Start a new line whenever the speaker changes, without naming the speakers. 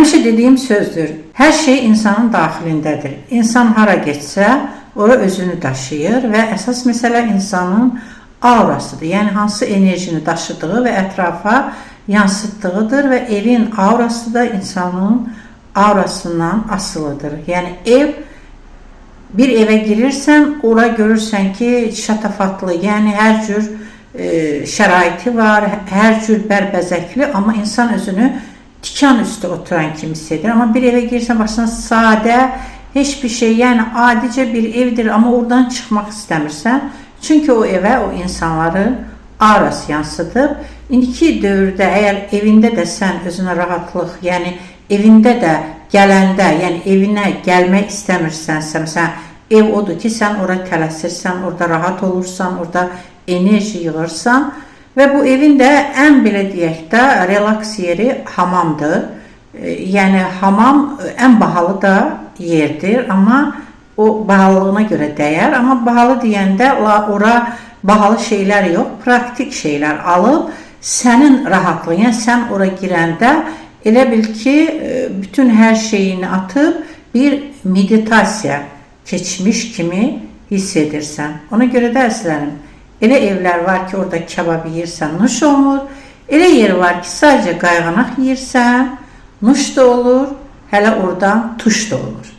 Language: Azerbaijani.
Həmişə dediyim sözdür. Hər şey insanın daxilindədir. İnsan hara getsə, ora özünü daşıyır və əsas məsələ insanın aurasıdır. Yəni hansı enerjini daşıdığı və ətrafa yansıtdığıdır və evin aurası da insanın aurasından asılıdır. Yəni ev, bir evə girirsən, ora görürsən ki, şatafatlı, yəni hər cür şəraiti var, hər cür bərbəzəkli, amma insan özünü tikan üstü oturan kimi hiss edir. Amma bir evə girirsən, baxsan sadə, heç bir şey, yəni adicə bir evdir, amma oradan çıxmaq istəmirsən. Çünki o evə o insanların aurası yansıdıb. İndiki dövrdə əgər evində də sən özünə rahatlıq, yəni evində də gələndə, yəni evinə gəlmək istəmirsənsə, məsələn, ev odur ki, sən ora tələsirsən, orada rahat olursan, orada enerji yığırsan və bu evin də ən belə deyək də relaks yeri hamamdır. Yəni hamam ən bahalı da yerdir, amma o bahalılığına görə dəyər. Amma bahalı deyəndə ora bahalı şeylər yox, praktik şeylər alıb sənin rahatlığın, yəni sən ora girəndə elə bil ki, bütün hər şeyini atıb bir meditasiya keçmiş kimi hiss edirsən. Ona görə də əzizlərim, elə evlər var ki, orada kebab yeyirsən, nuş olmur. Elə yer var ki, sadəcə qayğanaq yeyirsən, nuş da olur, hələ oradan tuş da olur.